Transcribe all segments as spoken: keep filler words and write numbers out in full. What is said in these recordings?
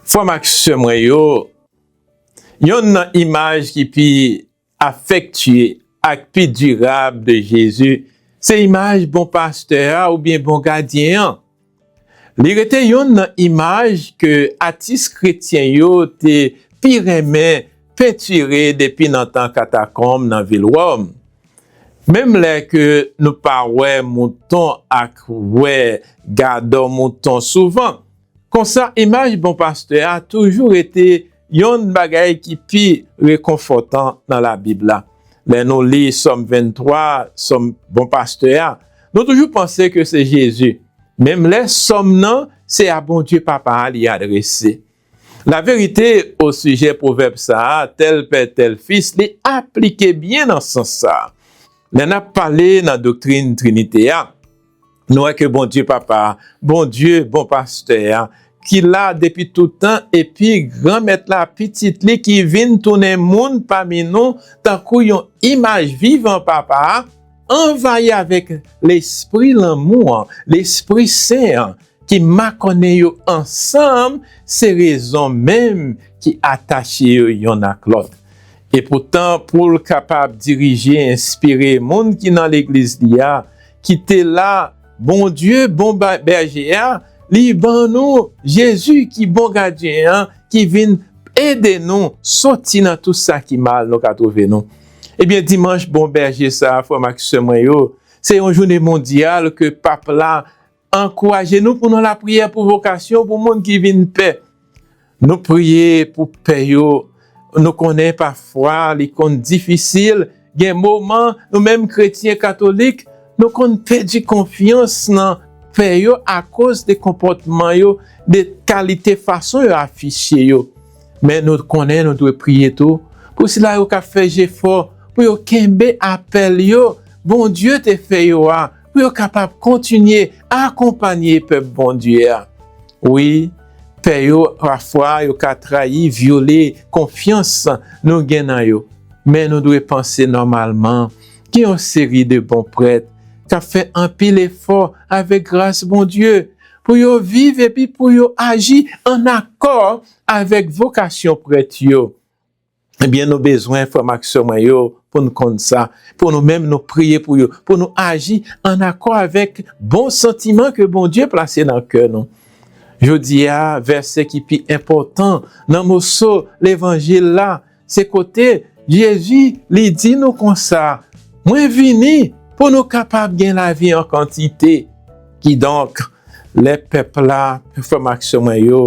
Frè m ak sè mwen yo, yonn nan imaj ki pi afektye ak pi dirab de Jezi, se imaj bon pastè a oubyen bon gadyen an. Li rete yonn nan imaj ke atis kretyen yo te pi renmen pentire depi nan tan katakonm nan vil Wòm. Menm lè ke nou pa wè mouton ak wè gadò mouton souvan, konsa, imaj bon pastè a toujou rete yonn bagay ki pi rekonfòtan nan Labib la. Lè nou li Sòm venntwa, Sòm bon pastè a, nou toujou panse ke se Jezi. Menm lè Sòm nan, se a Bondye Papa a li adrese. La verite o sijè pwovèb sa a, tel pè, tel fis, li aplike byen nan sans sa a. Lè n ap pale nan doktrin Trinite a, nou wè ke Bondye Papa a, Bondye bon pastè a, ki la depi tout tan, epi Granmèt la, Pitit li ki vin tounen moun pami nou, tankou yon imaj vivan Papa a, anvayi avèk Lespri lanmou an, Lespri Sen an, ki makònen yo ansanm, se rezon menm ki atache yo yonn ak lòt. Epoutan, pou l kapab dirije, enspire moun ki nan legliz li a, ki te la, Bondye, bon ba- bèje a, li ban nou Jezi ki bon gadyen an, ki vin ede nou soti nan tout sa ki mal nou ka twouve nou. Ebyen, dimanch bon bèje sa a, frè m ak sè mwen yo, se yon jounen mondyal ke pap la ankouraje nou pou nou lapriyè pou vokasyon pou moun ki vin pè. Nou priye pou pè yo. Nou konnen pafwa li konn difisil. Gen moman, nou menm kretyen katolik, nou konn pèdi konfyans nan pè yo akoz de konpòtman yo, de kalite fason yo afiche yo. Men nou konnen nou dwe priye tou pou sila yo k ap fè jefò pou yo kenbe apèl yo Bondye te fè yo a, pou yo kapab kontinye akonpanye pèp Bondye a. Wi, pè yo, pafwa, yo ka trayi, vyole konfyans nou gen nan yo. Men nou dwe panse nòmalman. Gen yon seri de bon prèt k ap fè anpil efò avèk gras Bondye pou yo viv epi pou yo aji ann akò avèk vokasyon prèt yo. Ebyen, nou bezwen, frè m ak sè mwen yo, pou n konn sa, pou nou menm nou priye pou yo, pou nou aji ann akò avèk bon santiman ke Bondye plase nan kè nou. Jodi a, vèsè ki pi enpòtan nan moso levanjil la, se kote Jezi li di nou konsa, mwen vini pou nou kapab gen lavi an kantite. Kidonk, lè pèp la, frè m ak sè mwen yo,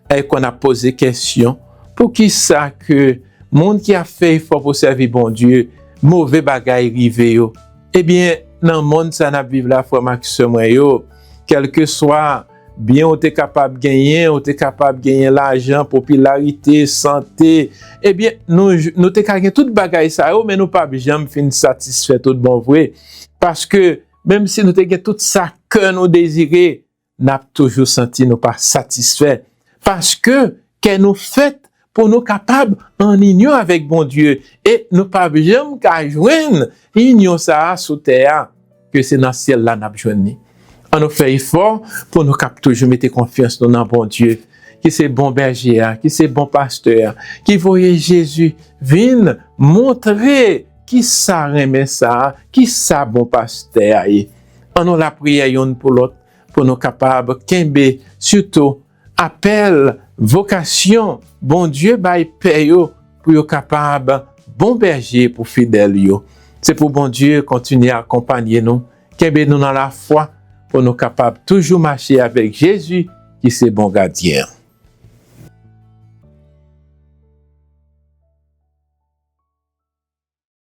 ay konn ap poze kesyon, poukisa ke moun ki ap fè efò pou sèvi Bondye, move bagay rive yo? Ebyen, nan mond sa n ap viv la, frè m ak sè mwen yo, kèlkeswa byen ou te kapab genyen, ou te kapab genyen lajan, popilarite, sante, ebyen, nou, nou te ka gen tout bagay sa yo, men nou p ap janm fin satisfè tout bon vre. Paske, menm si nou te gen tout sa kè nou dezire, n ap toujou santi nou pa satisfè. Paske kè nou fèt pou nou kapab an inyon avèk Bondye. E nou p ap janm ka jwenn inyon sa a sou tè a, ke se nan syèl la n ap jwenn li. An nou fè efò pou nou kab toujou mete konfyans nou nan Bondye, ki se bon bèje a, ki se bon pastè a, ki voye Jezi vin montre ki sa renmen sa a, ki sa bon pastè a ye. An nou lapriyè yonn pou lòt, pou nou kapab kenbe sitou apèl, vokasyon Bondye bay pè yo pou yo kapab bon bèje pou fidèl yo. Se pou Bondye kontinye akonpanye nou, kenbe nou nan lafwa pou nou kapab toujou mache avèk Jezi ki se bon gadyen an.